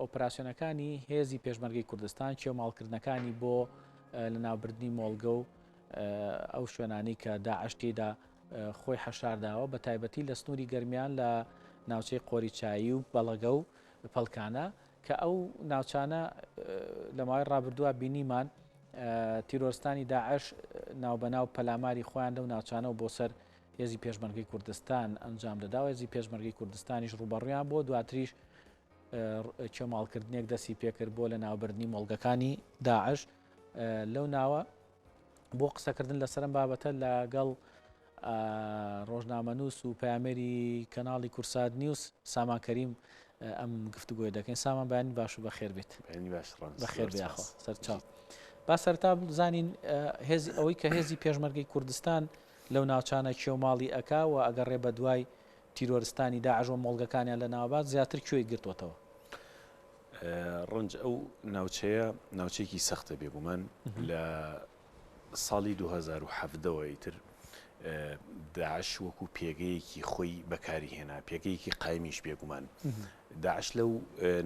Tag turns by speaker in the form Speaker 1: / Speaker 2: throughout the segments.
Speaker 1: ئۆپراسیۆنەکانی هێزی پێشمەرگەی کوردستان، کێوماڵکردنەکانی بۆ لەناوبردنی مۆڵگە و ئەو شوێنانەی کە داعش تێیدا خۆی حەشارداوە، بە تایبەتی لە سنووری گەرمیان لە ناوچەی قۆریچایی و بەڵەگە و پەڵکانە، کە ئەو ناوچانە لە ماوەی ڕابردووە بینیمان تیرۆرستانی داعش ناوبەناو پەلاماری خۆیان لەو ناوچانە و بۆ سەر هێزی پێشمەرگەی کوردستان ئەنجام دەدا و هێزی پێشمەرگەی کوردستانیش ڕووبەڕوویان بۆ دواتریش کێوماڵکردنێک دەستی پێکرد بۆ لەناوبردنی مۆڵگەکانی داعش لەو ناوە بۆ قسەکردن لەسەر ئەم بابەتە لەگەڵ ڕۆژنامەنووس و پەیامێری کەناڵی کورسات نیوز سامان کەریم ئەم گفتوگۆی دەکەین سامان بەیانی باش و بەخێر بێت بەخێر بێخۆ سەرچاو با سەرتا بزانین هێزی ئەوەی کە هێزی پێشمەرگەی کوردستان لەو ناوچانە کێوماڵی ئەکا و ئەگەڕێ بە دوای تیرۆرستانی داعش و مۆڵگەکانیان لەناوبات زیاتر کوێی گرتووەتەوە؟
Speaker 2: ڕەنج ئەو ناوچەیە ناوچەیەکی سەختە بێگومان لە ساڵی 2017 ەوە ئیتر داعش وەکو پێگەیەکی خۆی بەکاری هێنا پێگەیەکی قایمیش بێگومان داعش لەو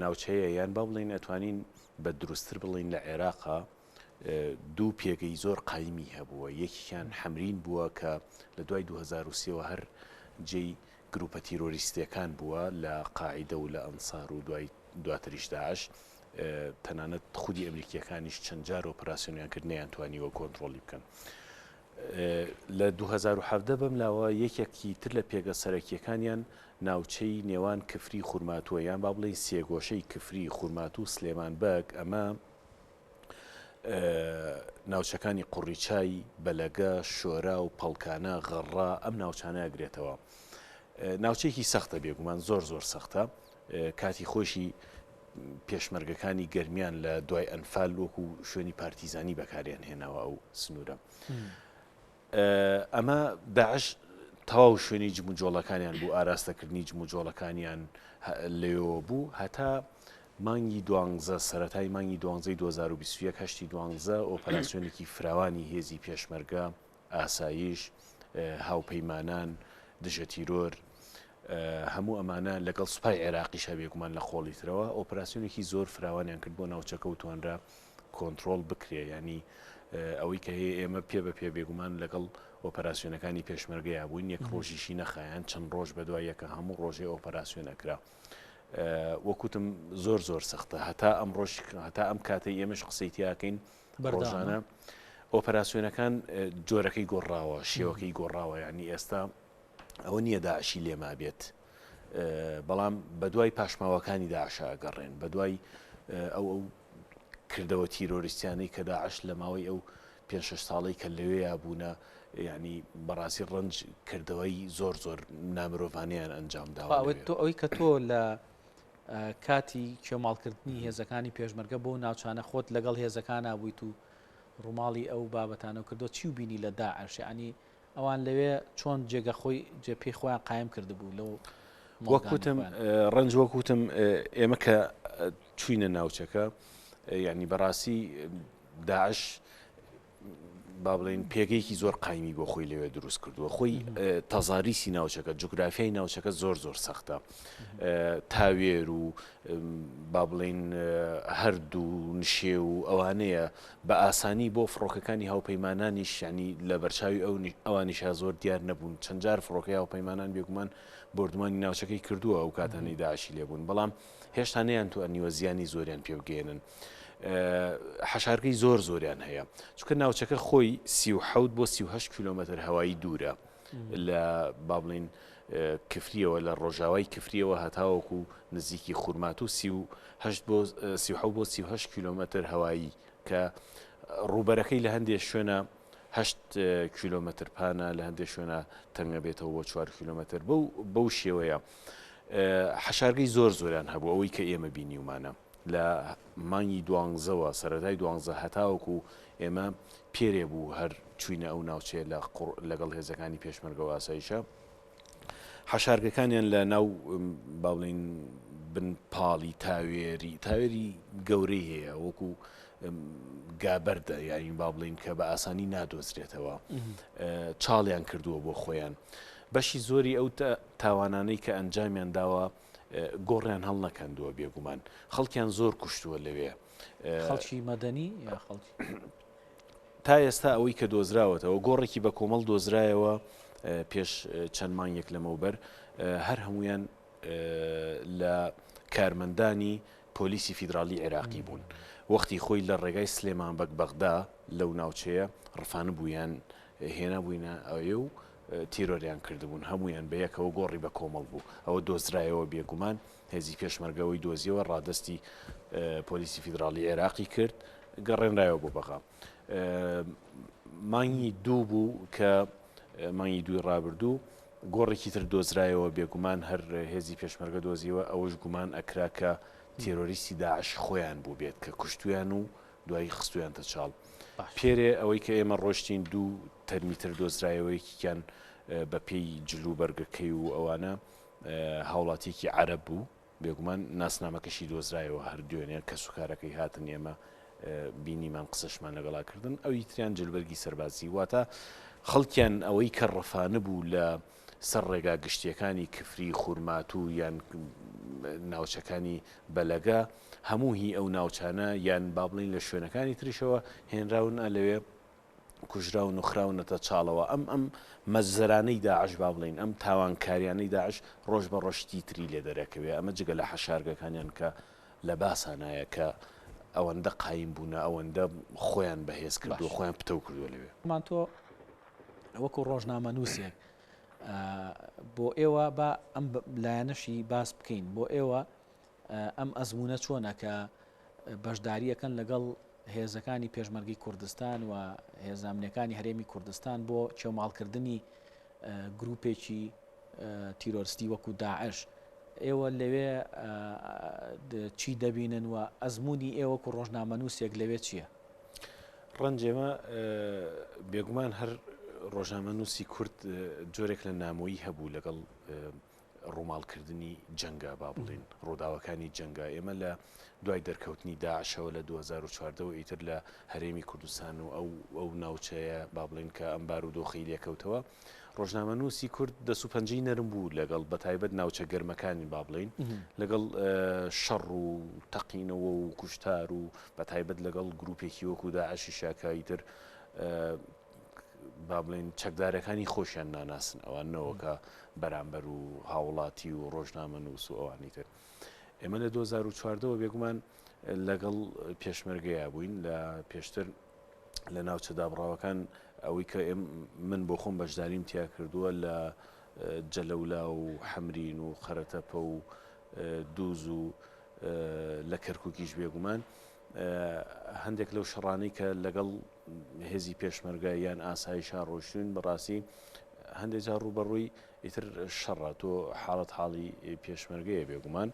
Speaker 2: ناوچەیە یان با بڵین ئەتوانین بە دروستتر بڵین لە عێراقا دوو پێگەی زۆر قایمی هەبووە، یەکیان حەمرین بووە کە لە دوای 2003 ەوە هەر جێی گروپە تیرۆریستیەکان بووە لە قاعیدە و لە ئەنسار و دوای دواتریش داعش، تەنانەت خودی ئەمریکیەکانیش چەند جار ئۆپراسیۆنیان کرد نەیانتوانیوە کۆنتڕۆڵی بکەن. لە 2017 بەم لاوە یەکێکی تر لە پێگە سەرەکیەکانیان ناوچەی نێوان کفری خورماتووە یان با بڵێین سێگۆشەی کفری خورماتوو سلێمان بەگ ئەمە ناوچەکانی قوڕیچای، بەلەگە، شۆرا و پەڵکانە، غەڕە، ئەم ناوچانە ئەگرێتەوە. ناوچەیەکی سەختە بێگومان زۆر زۆر سەختە. کاتی خۆیشی پێشمەرگەکانی گەرمیان لە دوای ئەنفال وەکو شوێنی پارتیزانی بەکاریان هێناوە ئەو سنوورە. ئەمە داعش تەواو شوێنی جموجۆڵەکانیان بوو، ئاراستەکردنی جموجۆڵەکانیان لەوێوە بوو هەتا مانگی دوانزە، سەرەتای مانگی دوانزەی 2021، هەشتی دوانزە، ئۆپەراسیۆنێکی فراوانی هێزی پێشمەرگە، ئاسایش، هاوپەیمانان، دژە تیرۆر، هەموو ئەمانە لەگەڵ سوپای عێراقیش بێگومان لە قۆڵی ترەوە ئۆپەراسیۆنێکی زۆر فراوانیان کرد بۆ ناوچەکە و توانرا کۆنترۆڵ بکرێ یانی ئەوەی کە هەیە ئێمە پێ بە پێ بێگومان لەگەڵ ئۆپەراسیۆنەکانی پێشمەرگەیا بووین یەک ڕۆژیشی نەخایان چەند ڕۆژ بە دوای یەکە هەموو ڕۆژێ ئۆپەراسیۆن ئەکرا وەکوتم زۆر زۆر سەختە هەتا ئەم ڕۆژ هەتا ئەم کاتەی ئێمەش قسەی تیاکەین ڕۆژانە ئۆپەراسیۆنەکان جۆرەکەی گۆڕاوە شێوەکەی گۆڕاوە یعنی ئێستا ئەوە نییە داعشی لێما بێت بەڵام بەدوای پاشماوەکانی داعشا ئەگەڕێن، بەدوای ئەو ئەو کردەوە تیرۆریستیانەی کە داعش لە ماوەی ئەو پێ شەش ساڵەی کە لەوێیا بوونە یعنی بەڕاستی ڕەنج کردەوەی زۆر زۆر نامرۆڤانەیان ئەنجام داوە.
Speaker 1: تۆ ئەوەی کە تۆ لە کاتی کێوماڵکردنی هێزەکانی پێشمەرگە بۆ ناوچانە خۆت لەگەڵ هێزەکانا بوویت و ڕووماڵی ئەو بابەتانە کردو چی و بینی لە داعش یعنی ئەوان لەوێ چۆن جێگە خۆی جێ پێی خۆیان قایم کردبوو لەو
Speaker 2: وەک وتم ڕەنج وەک وتم ئێمە کە چوینە ناوچەکە یعنی بەڕاستی داعش با بڵێین پێگەیەکی زۆر قایمی بۆ خۆی لەوێ دروست کردووە خۆی تەزاریسی ناوچەکە جوگرافیای ناوچەکە زۆر زۆر سەختە تاوێر و با بڵێین هەردوو نشێو و ئەوانەیە بە ئاسانی بۆ فڕۆکەکانی هاوپەیمانانیش یانی لە بەرچاوی ئەو ئەوانیشا زۆر دیار نەبوون چەند جار فڕۆکەی هاوپەیمانان بێگومان بۆردومانی ناوچەکەی کردووە ئەو کاتانەی داعشی لێبوون بەڵام هێشتا نەیانتوانیوە زیانی زۆریان پێ بگەیەنن حەشارگەی زۆر زۆریان هەیە چونکە ناوچەکە خۆی 37 بۆ 38 کیلۆمەتر هەوایی دوورە لە با بڵێین کفریەوە لە ڕۆژاوای کفریەوە هەتاوەکو نزیکی خورماتوو 38 بۆ 37 بۆ 38 کیلۆمەتر هەوایی کە ڕووبەرەکەی لە هەندێک شوێنە هەشت کیلۆمەتر پانە لە هەندێک شوێنە تەنگە بێتەوە بۆ چوار کیلۆمەتر بەو بەو شێوەیە حەشارگەی زۆر زۆریان هەبوو ئەوەی کە ئێمە بینیومانە لە مانگی دوانزەوە سەرەتای دوانزە هەتاوەکو ئێمە پێرێ بوو هەر چوینە ئەو ناوچەیە لە قوڕ لەگەڵ هێزەکانی پێشمەرگە و ئاسایشە حەشارگەکانیان لە ناو با بڵێین بن پاڵی تاوێری تاوێری گەورەی هەیە وەکو گابەردە یاین با بڵین کە بە ئاسانی نادۆزرێتەوە چاڵیان کردووە بۆ خۆیان بەشی زۆری ئەو تاوانانەی کە ئەنجامیان داوە. گۆڕیان هەڵنەکەندووە بێگومان خەڵکیان زۆر کوشتووە لەوێ.
Speaker 1: خەڵکی مەدەنی یا خەڵکی؟
Speaker 2: تا ئێستا ئەوەی کە دۆزراوەتەوە گۆڕێکی بە کۆمەڵ دۆزرایەوە پێش چەند مانگێک لەمەوبەر هەر هەمویان لە کارمەندانی پۆلیسی فیدراڵی عێراقی بوون وەختی خۆی لە ڕێگای سلێمان بەگ بەغدا لەو ناوچەیە ڕفانبوویان هێنابووینە ئەوێ و تیرۆریان کردبوون هەمویان بە یەکەوە گۆڕی بە کۆمەڵ بوو ئەوە دۆزرایەوە بێگومان هێزی پێشمەرگە ئەوەی دۆزیەوە ڕادەستی پۆلیسی فیدراڵی عێراقی کرد گەڕێنرایەوە بۆ بەغا. مانگی دوو بوو کە مانگی دووی ڕابردوو گۆڕێکی تر دۆزرایەوە بێگومان هەر هێزی پێشمەرگە دۆزیەوە ئەوەش گومان ئەکرا کە تێرۆریستی داعش خۆیان بوو بێت کە کوشتویان و دوایی خستویانتە چاڵ. پێرێ ئەوەی کە ئێمە ڕۆشتین دوو تەرمی تر دۆزرایەوە یەکیان بە پێی جل و بەرگەکەی و ئەوانە هاوڵاتیەکی عەرەب بوو، بێگومان ناسنامەکەشی دۆزرایەوە هەر دوێنێ کەسوکارەکەی هاتن ئێمە بینیمان قسەشمان لەگەڵا کردن، ئەوی تریان جلبەرگی سەربازی واتە خەڵکیان ئەوەی کە ڕفانبوو لە سەر ڕێگا گشتیەکانی کفری خورماتوو یان ناوچەکانی بەلەگە هەموو هی ئەو ناوچانە یان با بڵێین لە شوێنەکانی تریشەوە هێنراون ئە لەوێ کوژراون و خراونەتە چاڵەوە ئەم ئەم مەجزەرانەی داعش با بڵێین ئەم تاوانکاریانەی داعش ڕۆژ بە ڕۆژ شتی تری لێ دەرەکەوێ ئەمە جگە لە حەشارگەکانیان کە لە باسانایە کە ئەوەندە قایم بوونە ئەوەندە خۆیان بەهێز کردووە
Speaker 1: باش.
Speaker 2: خۆیان پتەو کردووە لەوێ.
Speaker 1: مان تۆ وەکو ڕۆژنامەنووسێک بۆ ئێوە با ئەم لایەنەشی باس بکەین بۆ ئێوە ئەم ئەزموونە چۆنە کە بەشداریەکەن لەگەڵ هێزەکانی پێشمەرگەی کوردستان و هێزە ئەمنیەکانی هەرێمی کوردستان بۆ کێوماڵکردنی گروپێکی تیرۆرستی وەکو داعش ئێوە لەوێ چی دەبینن و ئەزمموی ئێوەکو ڕۆژنامەنووسێک لەوێ چییە؟
Speaker 2: ڕەنج ئێمە بێگومان هەر ڕۆژنامەنووسی کورد جۆرێک لە نامۆیی هەبوو لەگەڵ ڕووماڵکردنی جەنگە با بڵێین ڕووداوەکانی جەنگە ئێمە لە دوای دەرکەوتنی داعشەوە لە 2014 ەوە ئیتر لە هەرێمی کوردستان و ئەو ئەو ناوچەیە با بڵێین کە ئەم بارودۆخەی لێکەوتەوە ڕۆژنامەنووسی کورد دەست و پەنجەی نەرم بوو لەگەڵ بەتایبەت ناوچە گەرمەکانی با بڵێین لەگەڵ شەڕ و تەقینەوە و کوشتار و بەتایبەت لەگەڵ گروپێکی وەکو داعشی شاکە ئیتر با بڵێین چەکدارەکانی خۆشیان ناناسن ئەوان نەوەکە بەرامبەر و هاوڵاتی و ڕۆژنامەنووس و ئەوانی تر. ئێمە لە 2014 ەوە بێگومان لەگەڵ پێشمەرگەیا بووین لە پێشتر لە ناوچە دابڕاوەکان ئەوەی کە من بۆ خۆم بەشداریم تیا کردووە لە جەلەولا و حەمرین و قەرەتەپە و دووز و لە کەرکووکیش بێگومان هەندێک لەو شەڕانەی کە لەگەڵ هێزی پێشمەرگە یان ئاسایشا ڕۆشتوین بەڕاستی هەندێک جار ڕووبەڕووی ئیتر شەڕە تۆ حاڵەت حاڵی پێشمەرگەیە بێگومان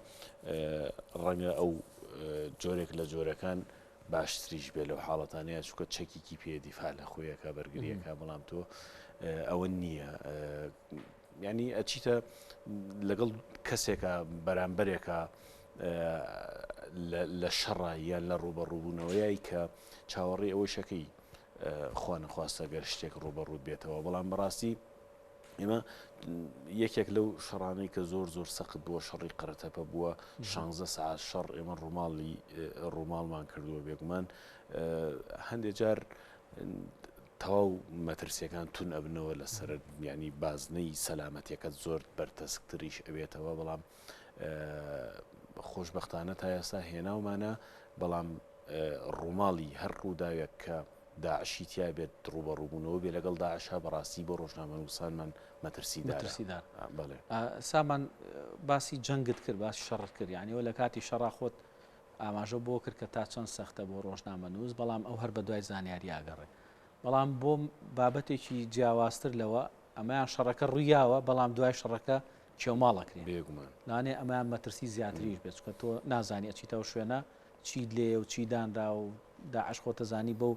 Speaker 2: ڕەنگە ئەو جۆرێک لە جۆرەکان باشتریش بێ لەو حاڵەتانەیە چونکە چەکێکی پێ دیفاع لە خۆیەکە بەرگریەکە بەڵام تۆ ئەوە نییە ینی ئەچیتە لەگەڵ کەسێکە بەرامبەرێکە لە شەڕە یان لە ڕوبەڕووبوونەوەیە کە چاوەڕێی ئەوەیش ئەکەی خوا نەخواستە گەر شتێک ڕووبەڕووت بێتەوە بەڵام بەڕاستی ئێمە یەکێک لەو شەڕانەی کە زۆر زۆر سەخت بووە شەڕی قەرەتەپە بووە شانزە سعات شەڕ ئێمە ڕووماڵی ڕووماڵمان کردووە بێگومان هەندێک جار تەواو مەترسیەکان تون ئەبنەوە لەسەر ینی بازنەی سەلامەتیەکەت زۆر بەرتەسکتریش ئەبێتەوە بەڵام خۆشببختانە تا ئێستا هێناومانە بەڵام ڕووماڵی هەر ڕووداوێک کە داعشی تیا بێت ڕووبەڕووبوونەوە بێ لەگەڵ داعشا بەڕاستی بۆ ڕۆژنامەنووسانمان مەترسیدارە.
Speaker 1: مەترسیدار.
Speaker 2: بەڵێ.
Speaker 1: سامان باسی جەنگت کرد باسی شەڕت کرد یانی ئەوە لە کاتی شەڕا خۆت ئاماژە بۆ کرد کە تا چەند سەختە بۆ ڕۆژنامەنووس بەڵام ئەو هەر بە دوای زانیاری ئاگەڕێ بەڵام بۆ بابەتێکی جیاوازتر لەوە ئەمەیان شەڕەکە ڕوویاوە بەڵام دوای شەڕەکە کێوماڵ ئەکرێن
Speaker 2: بێگومان
Speaker 1: لەوانەیە ئەمەیان مەترسی زیاتریش بێت چونکە تۆ نازانی ئەچیتە ئەو شوێنە چیت لێیە و چی دانرا و داعش خۆت ئەزانی بەو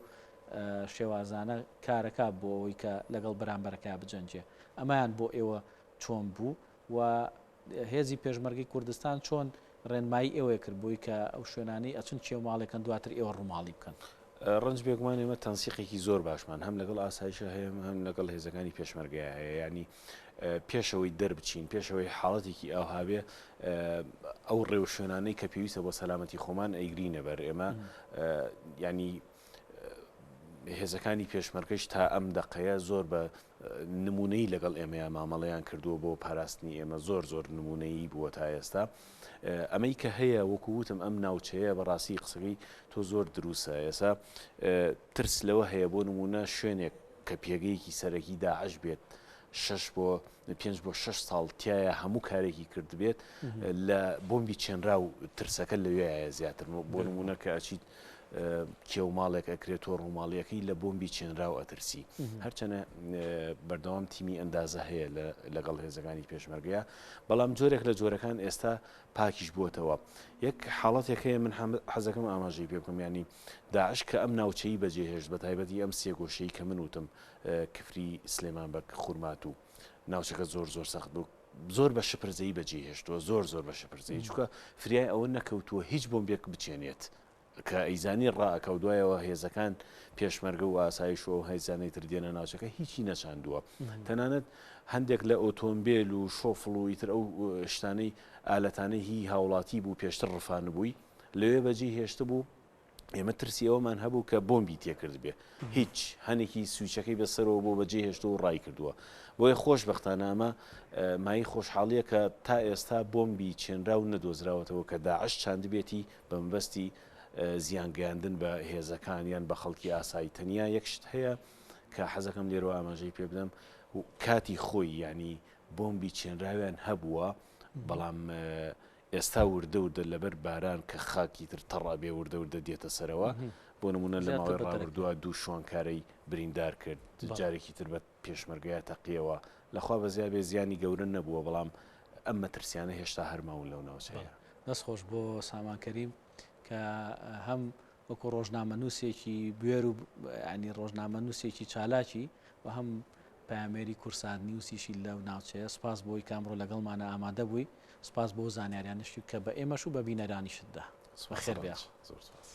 Speaker 1: شێوازانە کارەکا بۆ ئەوەی کە لەگەڵ بەرامبەرەکە بجەنگێ ئەمەیان بۆ ئێوە چۆن بوو و هێزی پێشمەرگەی کوردستان چۆن ڕێنمایی ئێوەی کرد بۆی کە ئەو شوێنانەی ئەچن کێو ماڵێکن دواتر ئێوە ڕووماڵی بکەن؟
Speaker 2: ڕەنج بێگومان ئێمە تەنسیقێکی زۆر باشمان هەم لەگەڵ ئاسایشە هەیە هەم لەگەڵ هێزەکانی پێشمەرگەیە هەیە ینی پێشەوەی دەربچین پێشەوەی حاڵەتێکی ئاوهابێ ئەو ڕێوشوێنانەی کە پێویستە بۆ سەلامەتی خۆمان ئەیگرینە بەر ئێمە ینی هێزەکانی پێشمەرگەش تا ئەم دەقەیە زۆر بە نمونەی لەگەڵ ئێمەیا مامەڵەیان کردووە بۆ پاراستنی ئێمە زۆر زۆر نمونەیی بووە تا ئێستا ئەمەی کە هەیە وەکو وتم ئەم ناوچەیە بەڕاستی قسەکەی تۆ زۆر دروستە ئێسا ترس لەوە هەیە بۆ نمونە شوێنێک کە پێگەیەکی سەرەکی داعش بێت شش بۆ پێنج بۆ شش ساڵ تایە هەموو کارێکی کردبێت لە بۆمبی چێنراو ترسەکە لەوێیە زیاتر بۆ نمونە کە ئەچیت کێو ماڵێک ئەکرێت تۆ ڕووماڵیەکەی لە بۆمبی چێنراو ئەترسی هەرچەنە بەردەوام تیمی ئەندازە هەیە لەگەڵ هێزەکانی پێشمەرگەیە بەڵام جۆرێک لە جۆرەکان ئێستا پاکیش بووەتەوە یەک حاڵەتێک هەیە من حەزەکەم ئاماژەی پێ بکەم ینی داعش کە ئەم ناوچەی بەجێهێشت بە تایبەتی ئەم سێگۆشەی کە من وتم کفری سلێمان بەگ خورمات و ناوچەکە زۆر زۆر سەخت بوو زۆر بە شپرزەیی بەجێی هێشتووە زۆر زۆر بە شپرزەیی چونکە فریای ئەوە نەکەوتووە هیچ بۆمبێک بچێنێت کە ئەیزانی ڕائەکا و دوایەوە هێزەکان پێشمەرگە و ئاسایش و ئەو هێزانەی تر دێنە ناوچەکە هیچی نەچاندووە تەنانەت هەندێک لە ئۆتۆمبێل و شۆفڵ و ئیتر ئەو شتانەی ئالەتانەی هی هاوڵاتی بوو پێشتر ڕفانبووی لەوێ بەجێی هێشتبوو ئێمە ترسی ئەوەمان هەبوو کە بۆمبی تێکردبێ هیچ هەنێکی سویچەکەی بەسەرەوە بۆ بەجێ هێشتووە و ڕای کردووە بۆیە خۆشبەختانە ئەمە مایەی خۆشحاڵیە کە تا ئێستا بۆمبی چێنراو نەدۆزراوەتەوە کە داعش چاندبێتی بە مەبەستی زیان گەیاندن بە هێزەکان یان بە خەڵکی ئاسایی تەنیا یەک شت هەیە کە حەزەکەم لێرەوە ئاماژەی پێ بدەم کاتی خۆی یعنی بۆمبی چێنراویان هەبووە بەڵام ئێستا وردە وردە لەبەر باران کە خاک ئیتر تەڕ ئەبێ وردە وردە دێتە سەرەوە، بۆ نموونە لە
Speaker 1: زیاتر
Speaker 2: ماوەی
Speaker 1: بە دەرەکەوێت.
Speaker 2: ڕابردووە دوو شوانکارەی بریندار کرد،
Speaker 1: بەڵێ.
Speaker 2: جارێکی تر بە پێشمەرگەیا تەقیەوە، لە خوا بەزیا بێ زیانی گەورە نەبووە، بەڵام ئەم مەترسیانە هێشتا هەر ماون لەو
Speaker 1: بەڵێ.
Speaker 2: ناوچەیە.
Speaker 1: دەست خۆش بۆ سامان کەریم کە هەم وەکو ڕۆژنامەنووسێکی بوێر و یانی ڕۆژنامەنووسێکی چالاکی و هەم پەیامێری کورسات نیوسیشی لەو ناوچەیە سوپاس بۆی کە ئەمڕۆ لەگەڵمانە ئامادە بووی سوپاس بۆ زانیاریانشی کە بە ئێمەش و بە بینەرانیشت دا.
Speaker 2: سوپاس
Speaker 1: بەخێر بێ.
Speaker 2: زۆر سوپاس.